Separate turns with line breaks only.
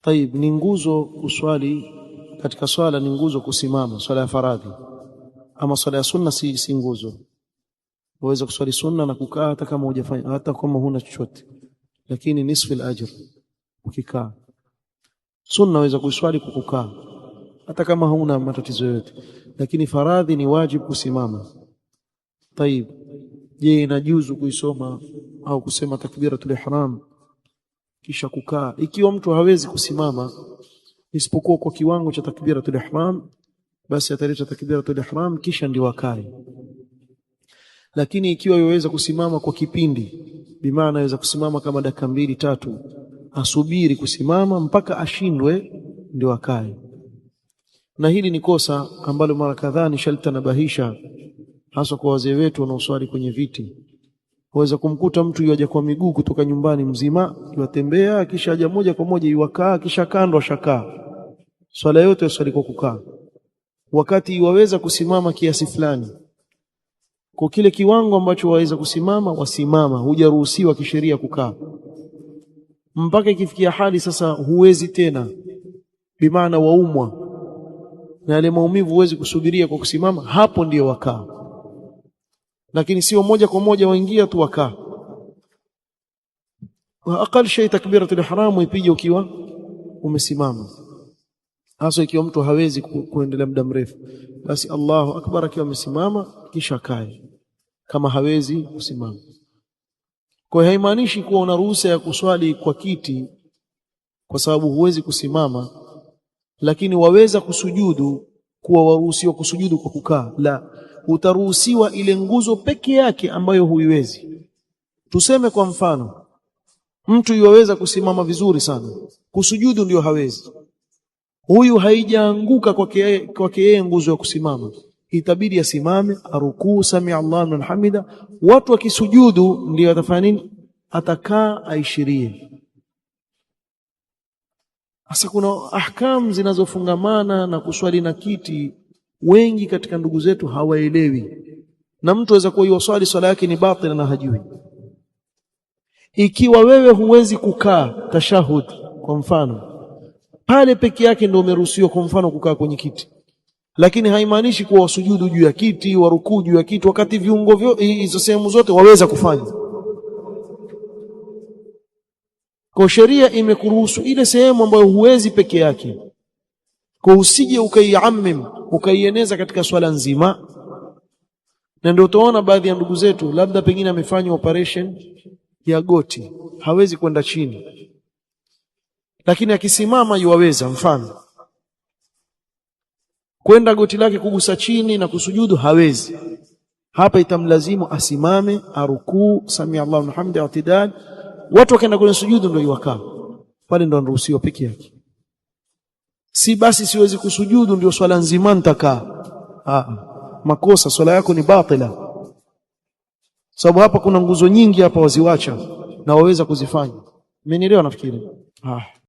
Tayib, ni nguzo kuswali katika swala, ni nguzo kusimama swala ya faradhi, ama swala ya sunna si nguzo. Waweza kuswali sunna na kukaa hata kama hujafanya, hata kama huna chochote, lakini nisfu al-ajr ukikaa. Sunna waweza kuswali kwa kukaa hata kama huna matatizo yoyote, lakini faradhi ni wajibu kusimama. Tayib, je, inajuzu kuisoma au kusema takbiratul ihram kisha kukaa ikiwa mtu hawezi kusimama isipokuwa kwa kiwango cha takbiratul ihram? Basi ataleta takbiratul ihram kisha ndio akae. Lakini ikiwa yaweza kusimama kwa kipindi, bimaana aweza kusimama kama dakika mbili tatu, asubiri kusimama mpaka ashindwe ndio akae. Na hili ni kosa ambalo mara kadhaa nishaltanabahisha, haswa kwa wazee wetu wanaoswali kwenye viti. Waweza kumkuta mtu yuaja kwa miguu kutoka nyumbani mzima, yuatembea, kisha aja moja kwa moja yuakaa, kisha kando ashakaa. Swala yote yaswali kwa kukaa, wakati iwaweza kusimama kiasi fulani. Kwa kile kiwango ambacho waweza kusimama, wasimama, hujaruhusiwa kisheria kukaa mpaka ikifikia hali sasa huwezi tena, bimaana waumwa na yale maumivu huwezi kusubiria kwa kusimama, hapo ndio wakaa, lakini sio moja kwa moja waingia tu wakaa. Wa aqal shay takbiratul ihram ipige ukiwa umesimama, hasa ikiwa mtu hawezi kuendelea muda mrefu, basi Allahu akbar akiwa amesimama kisha kae, kama hawezi kusimama. Kwa hiyo haimaanishi kuwa una ruhusa ya kuswali kwa kiti kwa sababu huwezi kusimama, lakini waweza kusujudu, kuwa waruhusiwa kusujudu kwa kukaa. La, utaruhusiwa ile nguzo peke yake ambayo huiwezi. Tuseme kwa mfano, mtu yuwaweza kusimama vizuri sana, kusujudu ndio hawezi. Huyu haijaanguka kwake yeye nguzo ya kusimama, itabidi asimame arukuu, sami Allahu liman hamida. Watu wakisujudu ndio atafanya nini? Atakaa aishirie. Sasa kuna ahkam zinazofungamana na kuswali na kiti, wengi katika ndugu zetu hawaelewi, na mtu aweza kuwa yuwaswali swala yake ni batili na hajui. Ikiwa wewe huwezi kukaa tashahud kwa mfano, pale peke yake ndio umeruhusiwa kwa mfano kukaa kwenye kiti, lakini haimaanishi kuwa wasujudu juu ya kiti, warukuu juu ya kiti, wakati viungo vyo hizo sehemu zote waweza kufanya. Kwa sheria imekuruhusu ile sehemu ambayo huwezi peke yake, kwa usije ukaiamim ukaieneza katika swala nzima. Na ndio utaona baadhi ya ndugu zetu labda pengine amefanya operation ya goti, hawezi kwenda chini, lakini akisimama yuwaweza, mfano kwenda goti lake kugusa chini na kusujudu hawezi. Hapa itamlazimu asimame arukuu, sami Allahu liman hamida, i'tidal. Watu wakaenda kwenye sujudu ndio iwakaa pale, ndio anaruhusiwa peke yake. Si basi siwezi kusujudu ndio swala nzima nitakaa. Ah, makosa, swala yako ni batila, sababu hapa kuna nguzo nyingi hapa waziwacha na waweza kuzifanya. Mmenielewa nafikiri? Ah.